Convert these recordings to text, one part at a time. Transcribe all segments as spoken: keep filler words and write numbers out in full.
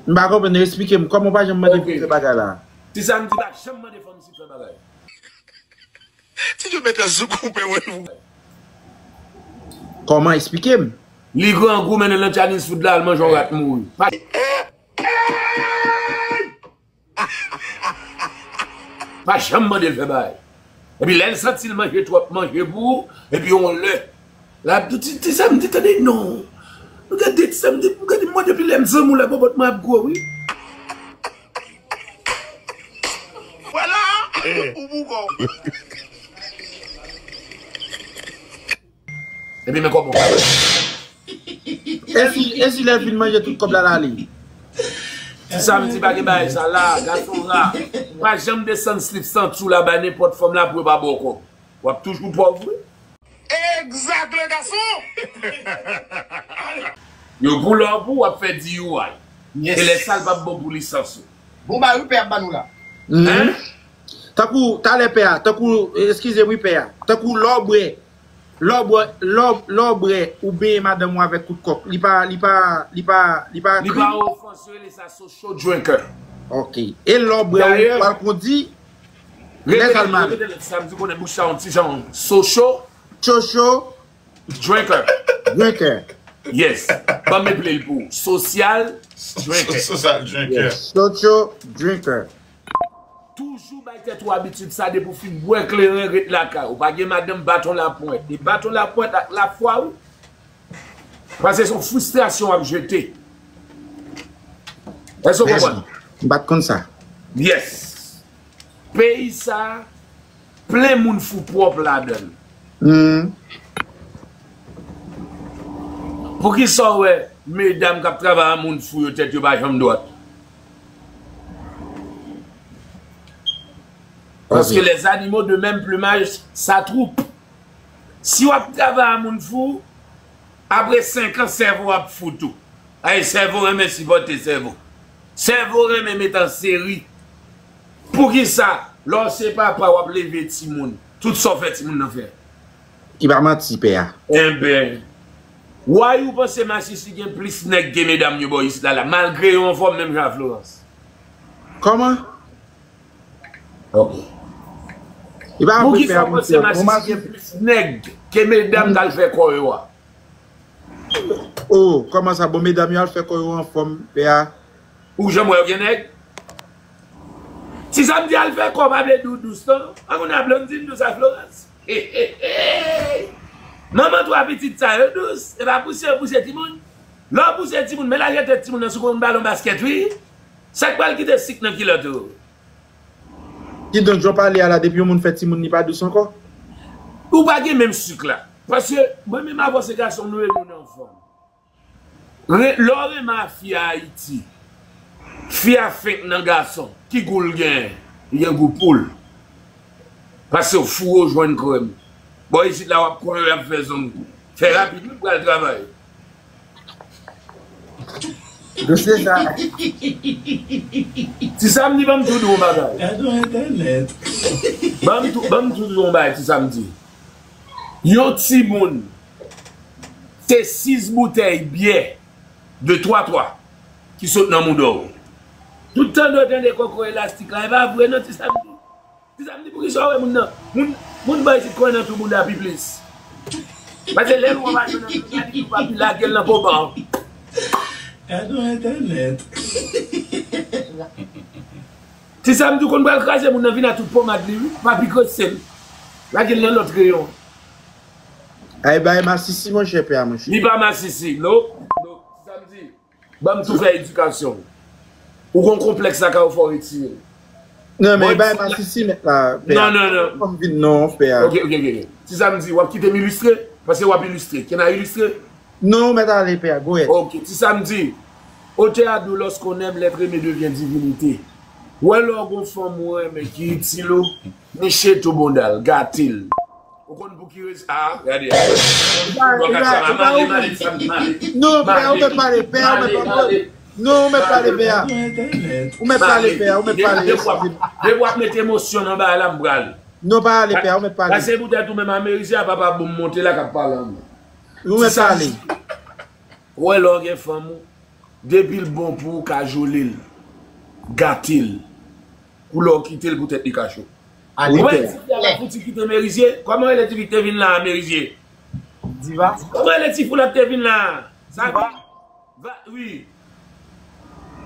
M pa konprann, eksplike m. Kòman w pa janm mande pou m fè bagay la? Ti Samdi pa janm mande fanm isit fè bagay. Ti Djo mete sou koupe wè nou. Kòman, eksplike m? Li grangou, mennen l nan Chinese food la, al manje yon rat mouri. Pa, pa janm mande l fè bagay. Epi lè l santi l manje twòp, manje pou ou, epi yon lè. L ap di, ti, ti Samdi, tande non. Nou gade ti Samdi, nou gade mwen depi lè m zanmi w la, bòbòt mwen ap gwo, wi. Vwala! Ou pou kò. Epi men kòman w pa wè. E si, e si lè l fin manje tout kòb la l ale? Ti Samdi pa gen bagay sa la, gason ra. Pa janm desann slip santi w la bay nenpòt fanm la pou yo pa ba w kòb. W ap toujou pòv wi. Exact le garçon! Yo pou lè w pou w ap fè D U I. E lè sa l p ap bon pou lisans ou. Bon bagay wi pè ap ban nou la. Hein? Tankou, talè pè a, tankou, eskize m wi pè a, tankou lè w bwè, lè w bwè, lè w, lè w bwè, ou benyen madanm ou avèk kout kòk, li pa, li pa, li pa, li pa Li krim? Pa ofans, yo rele sa social drinker. Ok. E lè w bwè, ou pral kondi, lè sa l mal. Rete lè Samdi konnen bouch sa yon ti jan social Chocho drinker. Drinker. Yes. Ban m eple l pou ou. Social drinker. Social drinker. Chocho Drinker. Toujou bay tèt ou abitid sa depi w fin bwè kleren ret lakay ou. Pa gen madanm baton lapwent. E baton lapwent ak lafwa wi. Paske se yon fristrasyon w ap jete. Èske w konprann? M pa t konn sa. Yes. Peyi sa plen moun fou pwòp ladan l. Hmm. Poukisa w wè medam k ap travay a moun fou yo tèt yo pa janm dwat? Paske les animaux de même plumage s'attroupent. Si w ap travay a moun fou, apre senk an sèvo w ap fou tou. Ay sèvo renmen sipòte sèvo. Sèvo renmen met an seri. Poukisa lè w se papa w ap leve timoun? Tout sa w fè timoun nan fè. Ki pa manti pè a. Enben, why ou panse masisi gen plis nèg ke medam yo bò isit la la, malgre yo anfòm menm jan a Florence? Kòman? Ok. E pa vre pè Poukisa a w panse monchè. Bon masisi gen plis nèg ke medam k al fè kò yo a? Oh, kòman sa? Bon, medam yo al fè kò yo anfòm pè a. Ou janm wè yo gen nèg? Ti Samdi al fè kò pa vle di w dous non. An moun a Blondine dous a Florence. Manman twa pitit sa yo dous. E pa pouse yo pouse timoun. Lè w pouse timoun, men lage tèt timoun nan sou konn balon baskèt wi. Sa k pral kite sik nan kilòt ou? Kidonk jan w pale a la depi yon moun fè timoun li pa dous ankò? Ou pa gen menm sik la. Paske mwen menm avè w se gason nou ye nou nan fòm. Lè w renmen a fi a Ayiti, fi a fenk nan gason, ki gou l genyen? Li gen gou poul. Pase w fou ou jwenn krèm. Bò isit la w ap konn yo y ap fè zong. Fè rapid wi m pral travay. Dosye sa. Ti Samdi ban m tou di w yon bagay. Gade yon entènèt. Ban m tou, ban m tou di w yon bagay Ti Samdi. Yon timoun se sis boutèy byè de twa twa ki sot nan mouda w. Tout tande w tande kòkò elastik la, e pa vre non Ti Samdi. Ti Samdi poukisa w wè moun nan, moun, moun bò isit konyen nan twou bouda pi plis. Paske lè l wè w pa jwenn nan twou bouda li, ou pa pi lage l nan poban. Gade yon entènèt. Ti Samdi konn pral kraze moun nan vin a tout pomad li wi, pa pi kraze l. Lage l nan lòt reyon. Ay bay masisi monchè pè a monchè. Li pa masisi, no. No. Ti Samdi, ban m tou fè edikasyon. Ou gon konplèks la ka ou fò retire l. Non men bay masisi mèt la pè a. Non, non, non. Fò m vin non pè a. Ok, ok, ok. Ti Samdi, w ap kite m ilistre? Paske w ap ilistre. Can I ilistre? Non ou mèt ale pè a, go ahead. Ok, Ti Samdi. Otè a di w lorsqu'on aime, l'être aimé devient divinité. Wè lè w gon fanm ou renmen ki itil ou, niche tou bonda l, gate l. Ou konn pou ki rezon? Ah, gade. Non pè a ou mèt pale, pè a ou mèt pale. Non ou mèt pale pè a. Ou mèt pale pè a, ou mèt pale. Depi w ap mete emosyon nan bagay la m pral. Non pa ale pè a, ou mèt pale. Pase pou tèt ou menm Amerise a papa bon monte la k ap pale an. Ou mèt pale. Wè lè w gen fanm ou, Depi l bon pou ou, kajole l, gate l, pou lè w kite l pou tèt li ka cho. Ou wè ti fi a pa fouti kite Merizye? Kòman rele ti fi ki te vin la a, Merizye? Diva. Kòman rele ti fi w la ki te vin la a? Sa va, wi.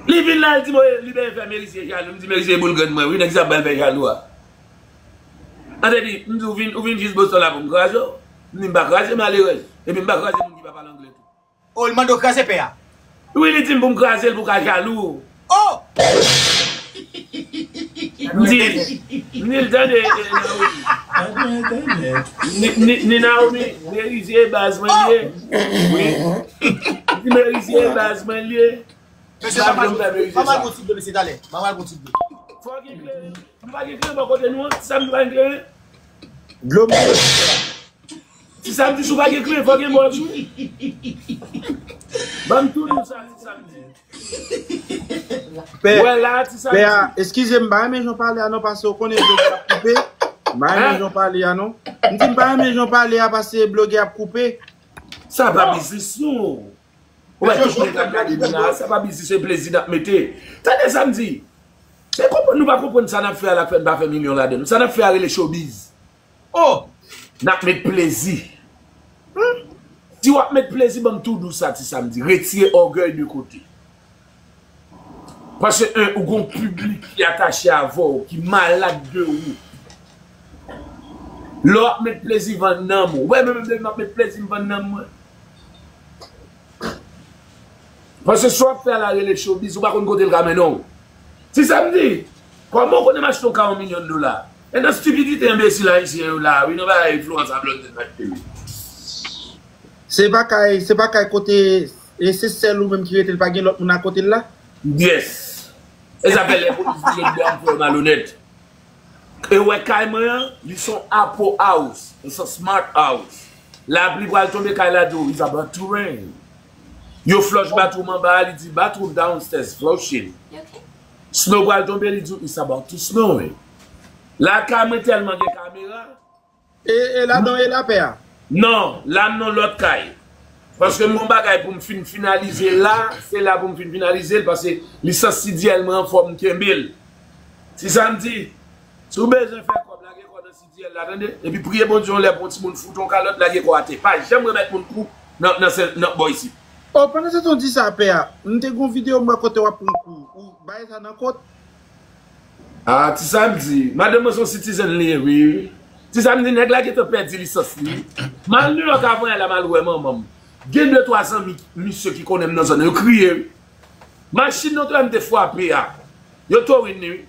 Li vin la, li di mwen li benyen fè Merizye jalou. M di Merizye boul grenn mwen wi, nèg sa ap bal fè jalou a. An te di, m di ou vin, ou vin jis Boston la pou m kraze w. M di m pa kraze malerèz. Epi m pa kraze moun ki pa pale anglè tou. Oh, li mande w kraze pè a. Wi, li di m pou m kraze l pou w ka jalou. Oh! M di, m di l tande, eh, Naomi. Ni, ni, ni Naomi, Merizye baz mwen li ye. Wi. M di Merizye baz mwen li ye. Mesye, m pa mal gon ti dlo, mesye, talè. M pa mal gon ti dlo. Fò gen kleren. M pa gen kleren bò kote nou an. Ti Samdi pa gen kleren. Dlo m. Ti Samdi, si w pa gen kleren, fò gen bò tou. Ban m tou di w sa, Ti Samdi. Pè, wè la, Ti Samdi. Pè a, eskize m, m pa renmen jan w pale a non, paske w konnen bloge ap koupe. M pa renmen jan w pale a non. M di m pa renmen jan w pale a, paske bloge ap koupe. Sa pa biznis nou. Ou wè tout moun k ap gade nou la, sa pa biznis, se plezi n ap mete. Tande sa m di. Se konprann nou pa konprann sa n ap fè a la k fè n pa fè milyon ladan l. Sa n ap fè a rele showbiz. Oh! N ap met plezi. Hmm? Si w ap met plezi, ban m tou di w sa, Ti Samdi. Retire ògèy de kote. Paske, en, ou gon piblik ki atache avè w, ki malad de ou. Lè w ap met plezi, vann nanm ou. Ou wè, menm lè m ap met plezi, m vann nanm mwen. Paske sa w ap fè a la rele showbiz, ou pa konn kote l ka mennen w. Ti Samdi, kòman w konnen m achte yon ka yon milyon dola? E nan stipidite enbesil ayisyen yo la, wi, nan bagay enfliyans a blòd nèt mèt tele. Se pa kay, se pa kay kote, e se sèl ou menm ki rete l, pa gen lòt moun akote l la? Yes. E sa fè lè polis vire bò a m fè yo malonèt. E wè kay mwen an, li se yon apo house, li se yon smart house. Lapli pral tonbe, kay la di w, "It's about to rain." Yo flush bathroom anba a, li di, "Bathroom downstairs flushing." Snow pral tonbe, li di w, "It's about to snowing." Lakay mwen tèlman gen kamera. E, e ladan w ye la, pè a? Non, la m nan lòt kay. Paske m gon bagay pou m fin finalize la, se la pou m fin finalize l, paske lisans T D L mwen anfòm, m kenbe l. Ti Samdi, si w bezwen fè kòb, lage kò w nan T D L la, tande? Epi priye Bondye yon lè pou yon timoun fout yon kalòt, lage kò w atè. Pa janm remèt moun kou nan, nan, nan bò isit. Oh, pandan se tan w di sa, pè a, m te gon videyo m wè kote w ap pran kou. Ou bay sa nan kont? Ah, Ti Samdi, madanm mwen se yon citizen li ye, wi. Ti Samdi, nèg la gentan pèdi lisans li. M al Nouyòk avan yè la, m al wè manman m. Gen de twa zanmi misye ki konnen m nan zòn nan, yo kriye, wi. Machin nan twa m te frape a, yo towin li, wi.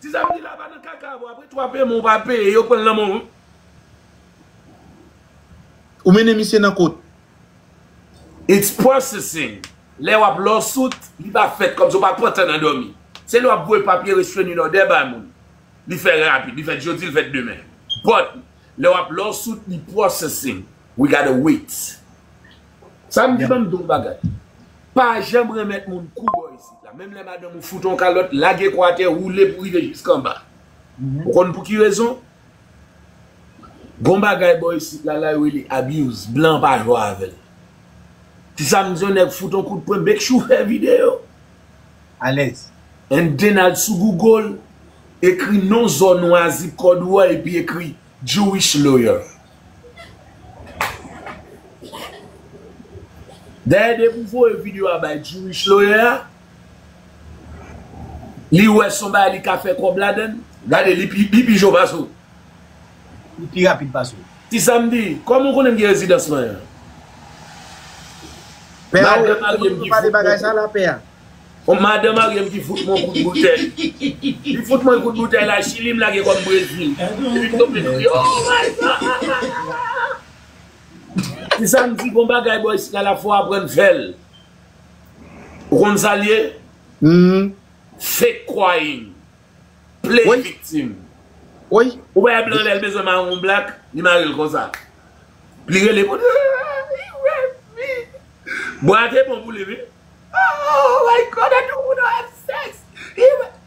Ti Samdi, la pa nan kaka, bon, apre twa peman ou pa peye, yo pran l nan men w, wi. Ou mennen misye nan kot? It's processing. Lè w ap lawsuit, li pa fèt kòmsi w pa pran tan nan dòmi. Se lè w ap voye papye restraining order bay moun. Li fèt rapid, li fèt jodi, li fèt demen. But, lè w ap lawsuit, li processing. We gotta wait. Sa m di, ban m di w yon bagay. Pa janm renmèt moun kou bò isit la. Menm lè madanm ou fout yon kalòt, lage kò atè, woule pou rive jiskanba. Ou konn pou ki rezon? Gon bagay bò isit la, la yo rele abuse. Blan pa jwe avè l. Ti Samdi, yon nèg fout yon kout pwen, make sure w fè videyo. Alèz. And then al sou Google, ekri non zòn ou a, zip kòd ou a, epi ekri Jewish lawyer. Dayè, depi w voye videyo a bay Jewish lawyer a, li wè se yon bagay li ka fè kòb ladan l. Gade, li pi, li pi jo pase w. Li pi rapid pase w. Ti Samdi, kòman w konnen m gen rezidans mwen an? Pè a, ou pale bagay sa la, pè a. Yon madan marye m ki fout mwen kout boutèy. Li fout mwen kout boutèy la, Chili, m lage kò m Brezil. Epi m tonbe kriye. Oh my God! Ti Samdi, gon bagay bò isit la, la fò w aprann fè l. Ou konn sa l ye? Fake crying. Play victim. Ou wè blan lè l bezwen mare yon blak, li mare l konsa. Li rele pou li. Bwa te bon pou li, wi. Oh my God, I don't wanna have sex. He wa-